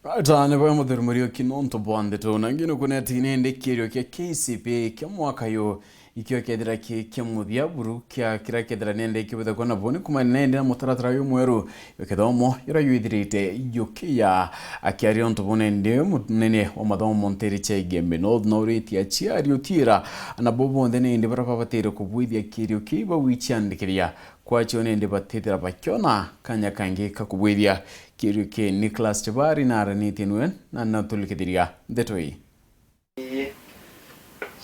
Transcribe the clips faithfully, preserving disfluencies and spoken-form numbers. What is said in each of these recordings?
Ata ni bwe muthuri Muriuki nontu bwa ndeto na ngino kuneti nende kirio kia K C P kia mwaka yu ikio kethira ki kia muthia buru kia kira kethira nende kibethagwa na boni kuma nende na mutaratara yu mweru yo kithomo ira yuithirite yukia. Akiaria untu bunende munene wa mathomo Nteri cha Igembe North na uritie aciari utiira na bo bonthe nende bara babatire kubwithia kirio ki bawiciandikithia. Kwacio nindi batithira bakiona kanya kangi ka kubwithia kirio ki Nicholas Chibari na aranitie nwe na natulikithiria ndeto ii.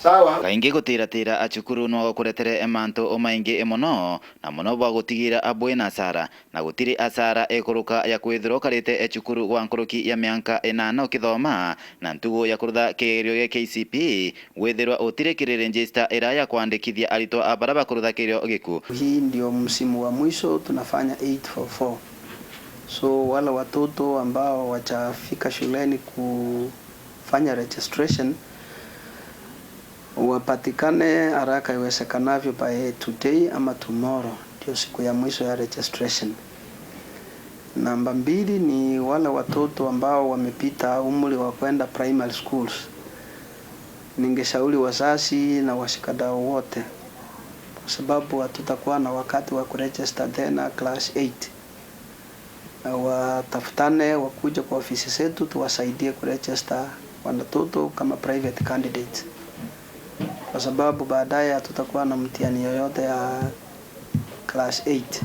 Sawa. Kaingi gutiratira a cukuru no gukuretere mantu maingi mono, na mono bwa gutigira abwi na asara, na gutiri asara ikuruka ya kwithirwa ukarite cukuru gwa nkuruki ya mianka inana ukithoma, na ntugu ya kurutha kigerio gia K C P withirwa utiri kiri register ira ya kwandikithia aritwa a bara bakurutha kigerio giku. Hii ndio msimu wa mwisho tunafanya eight four four. So wale watoto ambao wachafika shuleni kufanya registration wapatikane haraka iwezekanavyo by today ama tomorrow, ndio siku ya mwisho ya registration. Namba mbili ni wale watoto ambao wamepita umri wa kwenda primary schools. Ningeshauri wazazi na washikadau wote, kwa sababu hatutakuwa na wakati wa kuregister tena class eight, na watafutane wakuje kwa ofisi zetu tuwasaidie kuregister wanatoto kama private candidates, kwa sababu baadaye hatutakuwa na mtihani yoyote ya class eight.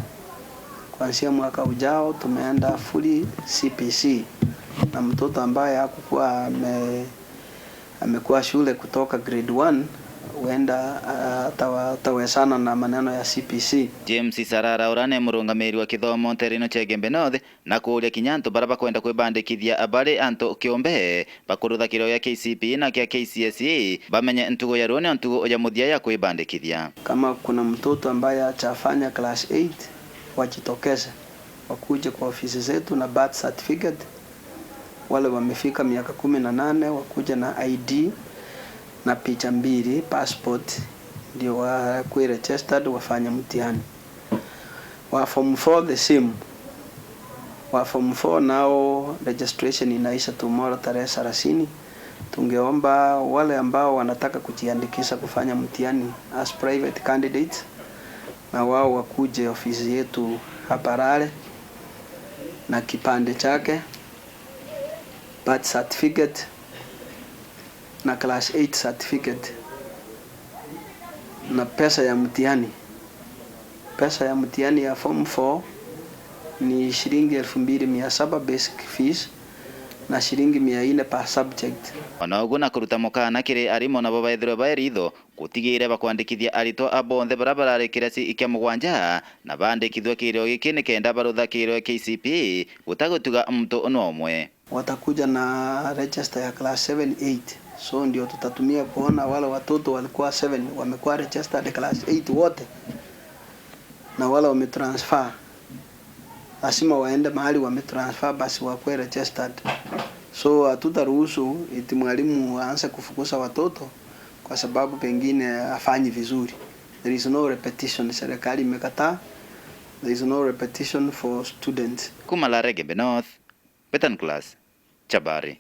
Kuanzia mwaka ujao tumeenda fully C P C, na mtoto ambaye hakukuwa ame-, amekuwa shule kutoka grade one, huenda, ah, atawa-, atawezana na maneno ya C P C. James Sarara, uria ni murungamiri wa kithomo nterino cha Igembe North, na kuuria kinya antu bara bakwenda kwibandikithia bari antu kiumbe bakurutha kigerio gia K C P na kia K C S E, bamenye ntugu ya ruo ni ntugu ya muthia ya kwibandikithia. Kama kuna mtoto ambaye hajafanya class eight, wajitokeze, wakuje kwa ofisi zetu na birth certificate. Wale wamefika miaka kumi na nane wakuje na I D na picha mbili, passport, ndio wakuwe registered wafanye mtihani. Wa form four the same. Wa form four nao registration inaisha tomorrow tarehe thelathini. Tungeomba wale ambao wanataka kujiandikisha kufanya mtihani as private candidates, na wao wakuje ofisi yetu hapa Rale na kipande chake, birth certificate na class eight certificate na pesa ya mtihani. Pesa ya mtihani ya form four ni shilingi elfu mbili mia saba basic fees na shilingi mia nne per subject. Ona uguo, na kuruta mukana kiri arimu nabo baithirwe baeritho gutigire bakwandikithia aritwa a bonthe bara barari kirasi kia mugwanja na bandikithwe kigerio giki nikenda barutha kigerio K C P gutagutuga muntu no umwe. Watakuja na register ya class seven, eight. So ndio tutatumia kuona wale watoto walikuwa seven wamekuwa registered class eight wote, na wale wametransfer lazima waende mahali wametransfer basi wakuwe registered. So hatutaruhusu eti mwalimu aanze kufukuza watoto kwa sababu pengine hafanyi vizuri. There is no repetition, serikali imekataa. There is no repetition for students. Kuma Rale Igembe North, Betan Class, Chabari.